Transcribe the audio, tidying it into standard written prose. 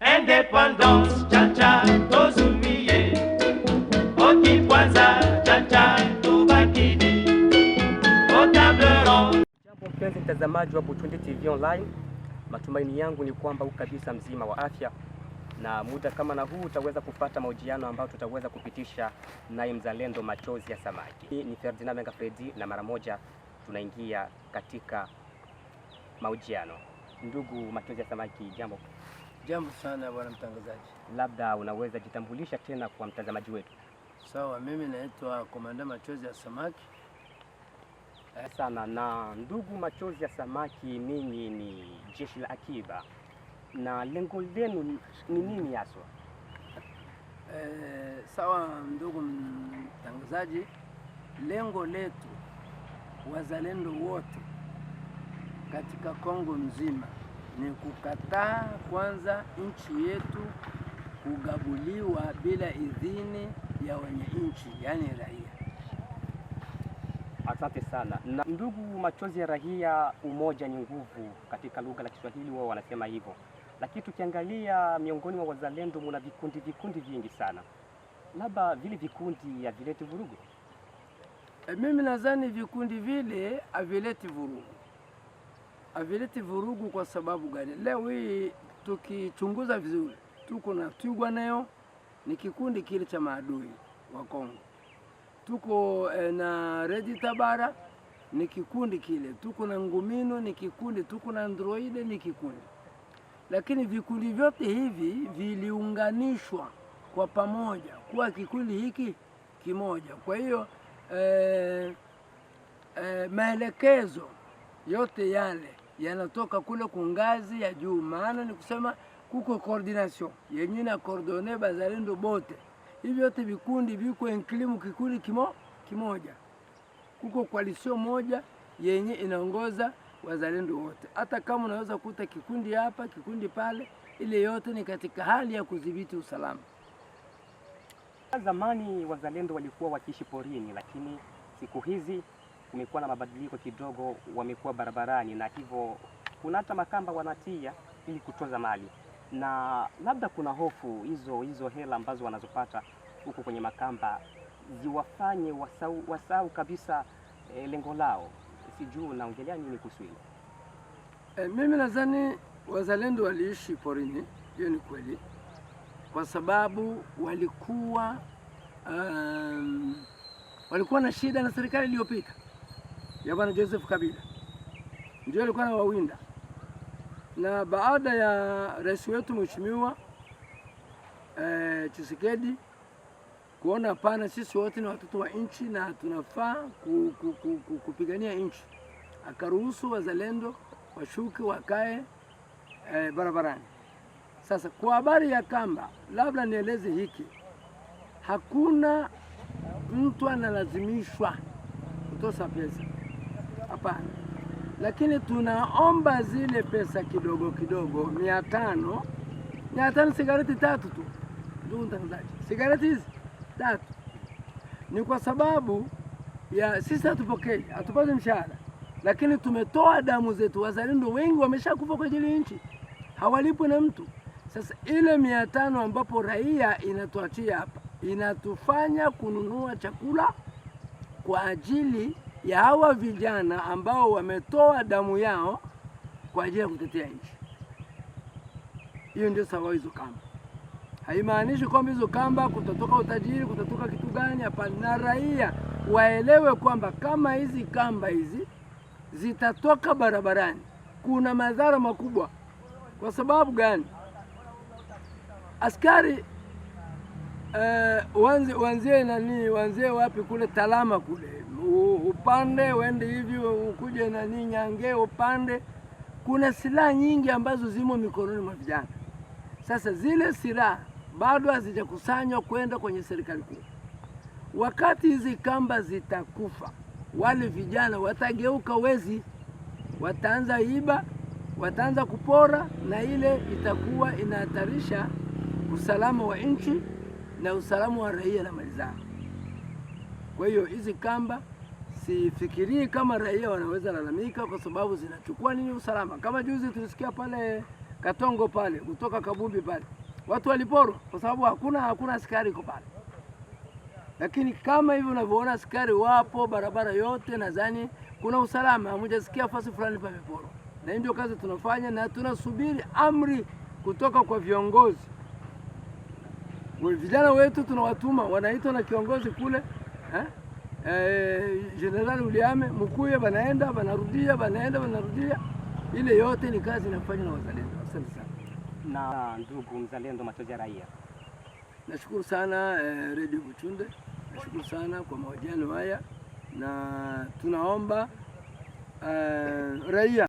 Indépendance, cha-cha, tozumiye. Okipwanza, cha-cha, tobakidi. Au table ronde. Jambo mpenzi mtazamaji wa Butunde TV Online, matumaini yangu ni kwamba uko kabisa mzima wa afya, na muda kama na huu utaweza kupata mahojiano ambayo tutaweza kupitisha naye mzalendo Machozi ya Samaki. Hii ni Ferdinand Menga Fredi, na mara moja tunaingia katika mahojiano. Ndugu Machozi ya Samaki, jambo. Jambo sana bwana mtangazaji. Labda unaweza jitambulisha tena kwa mtazamaji wetu? Sawa, mimi naitwa Komanda Machozi ya Samaki. Sana na ndugu Machozi ya Samaki, ninyi ni jeshi la akiba na lengo lenu ni nini haswa? Sawa ndugu mtangazaji, lengo letu wazalendo wote katika Kongo mzima ni kukataa kwanza nchi yetu kugabuliwa bila idhini ya wenye nchi, yaani raia. Asante sana. Na ndugu Machozi ya Raia, umoja ni nguvu, katika lugha la Kiswahili wao wanasema hivyo, lakini tukiangalia miongoni mwa wazalendo muna vikundi vikundi vingi sana, labda vile vikundi havileti vurugu? Mimi nadhani vikundi vile havileti vurugu. Havileti vurugu kwa sababu gani? Leo hii tukichunguza vizuri, tuko na Twirwaneho, ni kikundi kile cha maadui wa Kongo. Tuko na Red Tabara ni kikundi kile, tuko na Ngumino ni kikundi, tuko na Android ni kikundi. Lakini vikundi vyote hivi viliunganishwa kwa pamoja kuwa kikundi hiki kimoja. Kwa hiyo maelekezo yote yale yanatoka kule kungazi ya juu, maana ni kusema kuko coordination yenye na coordonner bazalendo bote. Hivi vyote vikundi viko inclus kikundi kimoja, kuko coalition moja yenye inaongoza wazalendo wote. Hata kama unaweza kuta kikundi hapa kikundi pale, ile yote ni katika hali ya kudhibiti usalama. Zamani wazalendo walikuwa wakiishi porini, lakini siku hizi kumekuwa na mabadiliko kidogo, wamekuwa barabarani na hivyo kuna hata makamba wanatia ili kutoza mali, na labda kuna hofu hizo hizo hela ambazo wanazopata huko kwenye makamba ziwafanye wasahau kabisa lengo lao. Sijui unaongelea nini kuhusu hilo? Mimi nadhani wazalendo waliishi porini, hiyo ni kweli, kwa sababu walikuwa na shida na serikali iliyopita ya bwana Joseph Kabila, ndio alikuwa na wawinda, na baada ya rais wetu mheshimiwa Tshisekedi kuona hapana, sisi wote ni watoto wa nchi na tunafaa kupigania nchi, akaruhusu wazalendo washuke wakae barabarani. Sasa kwa habari ya kamba, labda nieleze hiki, hakuna mtu analazimishwa kutosa pesa, hapana, lakini tunaomba zile pesa kidogo kidogo, 500, 500, sigareti tatu tu, ndugu mtangazaji, sigareti hizi tatu ni kwa sababu ya sisi hatupokei, hatupati mshahara, lakini tumetoa damu zetu. Wazalendo wengi wameshakufa kwa ajili ya nchi, hawalipwi na mtu. Sasa ile 500 ambapo raia inatuachia hapa inatufanya kununua chakula kwa ajili ya hawa vijana ambao wametoa damu yao kwa ajili ya kutetea nchi. Hiyo ndio sababu hizo kamba. Haimaanishi kwamba hizo kamba kutatoka utajiri, kutatoka kitu gani, hapana. Na raia waelewe kwamba kama hizi kamba hizi zitatoka barabarani, kuna madhara makubwa. Kwa sababu gani? Askari uanzie nani, uanzie wapi kule Talama kule upande uende hivi ukuje nani Nyange upande, kuna silaha nyingi ambazo zimo mikononi mwa vijana. Sasa zile silaha bado hazijakusanywa kwenda kwenye serikali kuu. Wakati hizi kamba zitakufa, wale vijana watageuka wezi, wataanza iba, wataanza kupora, na ile itakuwa inahatarisha usalama wa nchi na usalama wa raia na mali zao. Kwa hiyo hizi kamba sifikirii kama raia wanaweza lalamika, kwa sababu zinachukua nini usalama. Kama juzi tulisikia pale Katongo pale, kutoka Kabumbi pale, watu waliporwa kwa sababu hakuna askari iko pale. Lakini kama hivi unavyoona askari wapo barabara yote, nadhani kuna usalama, hamujasikia fasi fulani pameporwa. Na hii ndio kazi tunafanya, na tunasubiri amri kutoka kwa viongozi. Vijana wetu tunawatuma, wanaitwa na kiongozi kule eh? General Uliame Mkuye, banaenda banarudia, banaenda banarudia. Ile yote ni kazi inafanywa na wazalendo. Asante sana. Na ndugu mzalendo Machozi ya Raia, nashukuru sana Radio Buchunde, nashukuru sana kwa mahojiano haya, na tunaomba raia